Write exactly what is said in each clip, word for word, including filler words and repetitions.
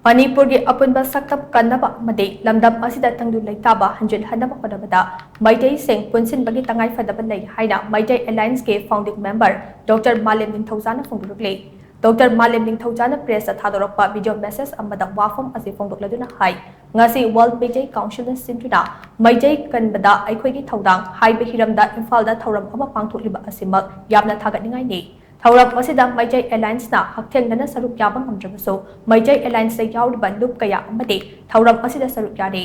ꯃꯅꯤꯄꯨꯔꯒꯤ ꯑꯄꯨꯟꯕ ꯁꯛꯇꯝ ꯀꯟꯅꯕ ꯑꯃꯗꯤ ꯂꯝꯗꯝ ꯑꯁꯤꯗ ꯇꯪꯗꯨ ꯂꯩꯇꯥꯕ ꯍꯟꯖꯤꯜꯍꯟꯅꯕ ꯍꯣꯠꯅꯕꯗ ꯃꯩꯇꯩꯁꯤꯡ ꯄꯨꯟꯁꯤꯟꯕꯒꯤ ꯇꯉꯥꯏꯐꯗꯕ ꯂꯩ ꯍꯥꯏꯅ ꯃꯩꯇꯩ ꯑꯦꯂꯥꯏꯟꯁꯀꯤ ꯐꯥꯎꯟꯗꯤꯡ ꯃꯦꯝꯕꯔ ꯗꯣꯛꯇꯔ ꯃꯥꯂꯦꯝ ꯅꯤꯡꯊꯧꯖꯥꯅ ꯐꯣꯡꯗꯣꯔꯛꯂꯤ꯫ ꯗꯣꯛꯇꯔ ꯃꯥꯂꯦꯝ ꯅꯤꯡꯊꯧꯖꯥꯅ ꯄ꯭ꯔꯦꯁꯇ ꯊꯥꯗꯣꯔꯛꯄ ꯚꯤꯗꯤꯑꯣ ꯃꯦꯁꯦꯖ ꯑꯃꯗ ꯋꯥꯐꯝ ꯑꯁꯤ ꯐꯣꯡꯗꯣꯛꯂꯗꯨꯅ ꯍꯥꯏ, ꯉꯁꯤ ꯋꯥꯔꯜꯗ ꯃꯩꯇꯩ ꯀꯥꯎꯟꯁꯤꯜꯅ ꯁꯤꯟꯗꯨꯅ ꯃꯩꯇꯩ ꯀꯟꯕꯗ ꯑꯩꯈꯣꯏꯒꯤ ꯊꯧꯗꯥꯡ ꯍꯥꯏꯕ ꯍꯤꯔꯝꯗ ꯏꯝꯐꯥꯜꯗ ꯊꯧꯔꯝ ꯑꯃ ꯄꯥꯡꯊꯣꯛꯂꯤꯕ ꯑꯁꯤꯃꯛ ꯌꯥꯝꯅ ꯊꯥꯒꯠꯅꯤꯡꯉꯥꯏꯅꯤ꯫ ꯊꯧꯔꯝ ꯑꯁꯤꯗ ꯃꯩꯇꯩ ꯑꯦꯂꯥꯏꯟꯁꯅ ꯍꯛꯊꯦꯡꯅꯅ ꯁꯔꯨꯛ ꯌꯥꯕ ꯉꯝꯗ꯭ꯔꯕꯁꯨ, ꯃꯩꯇꯩ ꯑꯦꯂꯥꯏꯟꯁꯇ ꯌꯥꯎꯔꯤꯕ ꯂꯨꯞ ꯀꯌꯥ ꯑꯃꯗꯤ ꯊꯧꯔꯝ ꯑꯁꯤꯗ ꯁꯔꯨꯛ ꯌꯥꯔꯤ꯫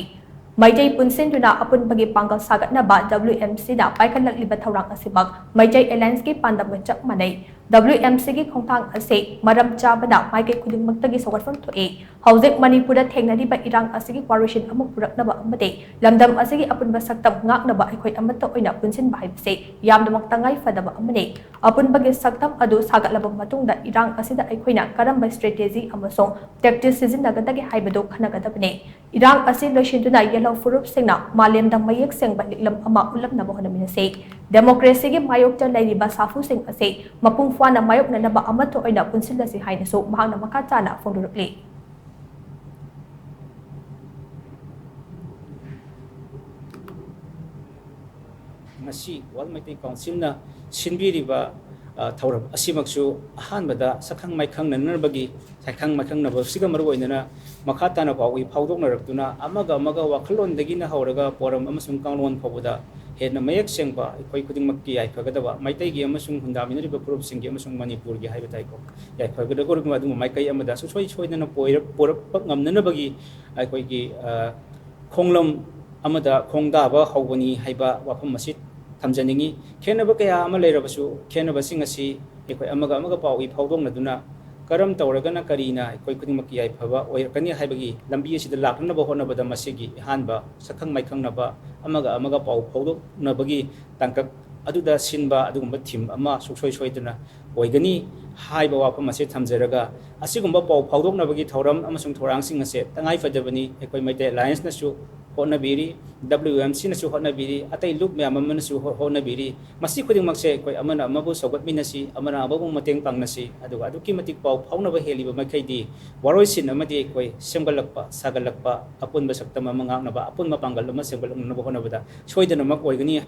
ꯃꯩꯇꯩ ꯄꯨꯟꯁꯤꯟꯗꯨꯅ ꯑꯄꯨꯟꯕꯒꯤ ꯄꯥꯡꯒꯜ ꯁꯥꯒꯠꯅꯕ W M Cꯅ ꯄꯥꯏꯈꯠꯂꯛꯂꯤꯕ ꯊꯧꯔꯥꯡ ꯑꯁꯤꯃꯛ ꯃꯩꯇꯩ ꯑꯦꯂꯥꯏꯟꯁꯀꯤ ꯄꯥꯟꯗꯝꯒ ꯆꯞ ꯃꯥꯟꯅꯩ꯫ W M Cꯒꯤ ꯈꯣꯡꯊꯥꯡ ꯑꯁꯤ ꯃꯔꯝ ꯆꯥꯕꯅ ꯃꯥꯏꯀꯩ ꯈꯨꯗꯤꯡꯃꯛꯇꯒꯤ ꯁꯧꯒꯠꯐꯝ ꯊꯣꯛꯏ꯫ ꯍꯧꯖꯤꯛ ꯃꯅꯤꯄꯨꯔꯗ ꯊꯦꯡꯅꯔꯤꯕ ꯏꯔꯥꯡ ꯑꯁꯤꯒꯤ ꯋꯥꯔꯣꯏꯁꯤꯟ ꯑꯃ ꯄꯨꯔꯛꯅꯕ ꯑꯃꯗꯤ ꯂꯝꯗꯝ ꯑꯁꯤꯒꯤ ꯑꯄꯨꯟꯕ ꯁꯛꯇꯝ ꯉꯥꯛꯅꯕ ꯑꯩꯈꯣꯏ ꯑꯃꯠꯇ ꯑꯣꯏꯅ ꯄꯨꯟꯁꯤꯟꯕ ꯍꯥꯏꯕꯁꯤ ꯌꯥꯝꯅꯃꯛ ꯇꯉꯥꯏ ꯐꯗꯕ ꯑꯃꯅꯤ꯫ ꯑꯄꯨꯟꯕꯒꯤ ꯁꯛꯇꯝ ꯑꯗꯨ ꯁꯥꯒꯠꯂꯕ ꯃꯇꯨꯡꯗ ꯏꯔꯥꯡ ꯑꯁꯤꯗ ꯑꯩꯈꯣꯏꯅ ꯀꯔꯝꯕ ꯁ꯭ꯇ꯭ꯔꯦꯇꯦꯖꯤ ꯑꯃꯁꯨꯡ ꯇꯦꯛꯇꯤꯛꯁ ꯁꯤꯖꯤꯟꯅꯒꯗꯒꯦ ꯍꯥꯏꯕꯗꯨ ꯈꯟꯅꯒꯗꯕꯅꯤ꯫ ꯏꯔꯥꯡ ꯑꯁꯤ ꯂꯣꯏꯁꯤꯟꯗꯨꯅ ꯌꯦꯜꯍꯧ ꯐꯨꯔꯨꯞꯁꯤꯡꯅ ꯃꯥꯂꯦꯝꯗ ꯃꯌꯦꯛ ꯁꯦꯡꯕ ꯂꯤꯛꯂꯝ ꯑꯃ ꯎꯠꯂꯝꯅꯕ ꯍꯣꯠꯅꯃꯤꯟꯅꯁꯤ꯫ ꯗꯦꯃꯣꯀ꯭ꯔꯦꯁꯤꯒꯤ ꯃꯥꯌꯣꯛꯇ ꯂꯩꯔꯤꯕ ꯁꯥꯐꯨꯁꯤꯡ ꯑꯁꯤ ꯃꯄꯨꯡ ꯐꯥꯅ ꯃꯥꯌꯣꯛꯅꯅꯕ ꯑꯃꯠꯇ ꯑꯣꯏꯅ ꯄꯨꯟꯁꯤꯜꯂꯁꯤ ꯍꯥꯏꯅꯁꯨ ꯃꯍꯥꯛꯅ ꯃꯈꯥ ꯇꯥꯅ ꯐꯣꯡꯗꯣꯔꯛꯂꯤ꯫ ꯉꯁꯤ ꯋꯥꯔꯜ ꯃꯩꯇꯩ ꯀꯥꯎꯟꯁꯤꯜꯅ ꯁꯤꯟꯕꯤꯔꯤꯕ, ꯑ, ꯊꯧꯔꯝ ꯑꯁꯤꯃꯛꯁꯨ ꯑꯍꯥꯟꯕꯗ ꯁꯛꯈꯪ ꯃꯥꯏꯈꯪꯅꯅꯕꯒꯤ, ꯁꯛꯈꯪ ꯃꯥꯏꯈꯪꯅꯕꯁꯤꯒ ꯃꯔꯨ ꯑꯣꯏꯅꯅ ꯃꯈꯥ ꯇꯥꯅ ꯄꯥꯎꯏ ꯐꯥꯎꯗꯣꯛꯅꯔꯛꯇꯨꯅ ꯑꯃꯒ ꯑꯃꯒ ꯋꯥꯈꯜꯂꯣꯟꯗꯒꯤꯅ ꯍꯧꯔꯒ ꯄꯣꯔꯝ ꯑꯃꯁꯨꯡ ꯀꯥꯡꯂꯣꯟ ꯐꯥꯎꯕꯗ ꯍꯦꯟꯅ ꯃꯌꯦꯛ ꯁꯦꯡꯕ ꯑꯩꯈꯣꯏ ꯈꯨꯗꯤꯡꯃꯛꯀꯤ ꯌꯥꯏꯐꯒꯗꯕ, ꯃꯩꯇꯩꯒꯤ ꯑꯃꯁꯨꯡ ꯈꯨꯟꯗꯥꯃꯤꯟꯅꯔꯤꯕ ꯐꯨꯔꯨꯞꯁꯤꯡꯒꯤ ꯑꯃꯁꯨꯡ ꯃꯅꯤꯄꯨꯔꯒꯤ ꯍꯥꯏꯕ ꯇꯥꯏꯀꯣ, ꯌꯥꯏꯐꯒꯗꯕ ꯑꯗꯨꯒꯨꯝꯕ ꯃꯥꯏꯀꯩ ꯑꯃꯗ ꯁꯨꯡꯁꯣꯏ ꯁꯣꯏꯗꯅ ꯄꯣꯏꯔꯛ-, ꯄꯣꯔꯛꯄ ꯉꯝꯅꯅꯕꯒꯤ ꯑꯩꯈꯣꯏꯒꯤ, ꯑ, ꯈꯣꯡꯂꯝ ꯑꯃꯗ ꯈꯣꯡꯗꯥꯕ ꯍꯧꯕꯅꯤ ꯍꯥꯏꯕ ꯋꯥꯐꯝ ꯑꯁꯤ ꯊꯝꯖꯅꯤꯡꯏ꯫ ꯈꯦꯠꯅꯕ ꯀꯌꯥ ꯑꯃ ꯂꯩꯔꯕꯁꯨ, ꯈꯦꯠꯅꯕꯁꯤꯡ ꯑꯁꯤ ꯑꯩꯈꯣꯏ ꯑꯃꯒ ꯑꯃꯒ ꯄꯥꯎ ꯏ ꯐꯥꯎꯗꯣꯛꯅꯗꯨꯅ ꯀꯔꯝ ꯇꯧꯔꯒꯅ ꯀꯔꯤꯅ ꯑꯩꯈꯣꯏ ꯈꯨꯗꯤꯡꯃꯛꯀꯤ ꯌꯥꯏꯐꯕ ꯑꯣꯏꯔꯛꯀꯅꯤ ꯍꯥꯏꯕꯒꯤ ꯂꯝꯕꯤ ꯑꯁꯤꯗ ꯂꯥꯛꯅꯅꯕ ꯍꯣꯠꯅꯕꯗ ꯃꯁꯤꯒꯤ ꯑꯍꯥꯟꯕ ꯁꯛꯈꯪ ꯃꯥꯏꯈꯪꯅꯕ, ꯑꯃꯒ ꯑꯃꯒ ꯄꯥꯎ ꯐꯥꯎꯗꯣꯛꯅꯕꯒꯤ ꯇꯥꯡꯀꯛ ꯑꯗꯨꯗ ꯁꯤꯟꯕ ꯑꯗꯨꯒꯨꯝꯕ ꯊꯤꯝ ꯑꯃ ꯁꯨꯡꯁꯣꯏ ꯁꯣꯏꯗꯅ ꯑꯣꯏꯒꯅꯤ ꯍꯥꯏꯕ ꯋꯥꯐꯝ ꯑꯁꯤ ꯊꯝꯖꯔꯒ, ꯑꯁꯤꯒꯨꯝꯕ ꯄꯥꯎ ꯐꯥꯎꯗꯣꯛꯅꯕꯒꯤ ꯊꯧꯔꯝ ꯑꯃꯁꯨꯡ ꯊꯧꯔꯥꯡꯁꯤꯡ ꯑꯁꯦ ꯇꯉꯥꯏ ꯐꯗꯕꯅꯤ꯫ ꯑꯩꯈꯣꯏ ꯃꯩꯇꯩ ꯑꯦꯂꯥꯏꯟꯁꯅꯁꯨ ꯍꯣꯠꯅꯕꯤꯔꯤ, W M Cꯅꯁꯨ ꯍꯣꯠꯅꯕꯤꯔꯤ, ꯑꯇꯩ ꯂꯨꯞ ꯃꯌꯥꯝ ꯑꯃꯅꯁꯨ ꯍꯣ-, ꯍꯣꯠꯅꯕꯤꯔꯤ꯫ ꯃꯁꯤ ꯈꯨꯗꯤꯡꯃꯛꯁꯦ ꯑꯩꯈꯣꯏ ꯑꯃꯅ ꯑꯃꯕꯨ ꯁꯧꯒꯠꯃꯤꯟꯅꯁꯤ, ꯑꯃꯅ ꯑꯃꯕꯨ ꯃꯇꯦꯡ ꯄꯥꯡꯅꯁꯤ, ꯑꯗꯨꯒ ꯑꯗꯨꯛꯀꯤ ꯃꯇꯤꯛ ꯄꯥꯎ ꯐꯥꯎꯅꯕ ꯍꯦꯜꯂꯤꯕ ꯃꯈꯩꯗꯤ ꯋꯥꯔꯣꯏꯁꯤꯟ ꯑꯃꯗꯤ ꯑꯩꯈꯣꯏ ꯁꯦꯝꯒꯠꯂꯛꯄ, ꯁꯥꯒꯠꯂꯛꯄ, ꯑꯄꯨꯟꯕ ꯁꯛꯇꯝ ꯑꯃ ꯉꯥꯛꯅꯕ, ꯑꯄꯨꯟꯕ ꯄꯥꯡꯒꯜ ꯑꯃ ꯁꯦꯝꯒꯠꯂꯛꯅꯕ ꯍꯣꯠꯅꯕꯗ ꯁꯣꯏꯗꯅꯃꯛ ꯑꯣꯏꯒꯅꯤ꯫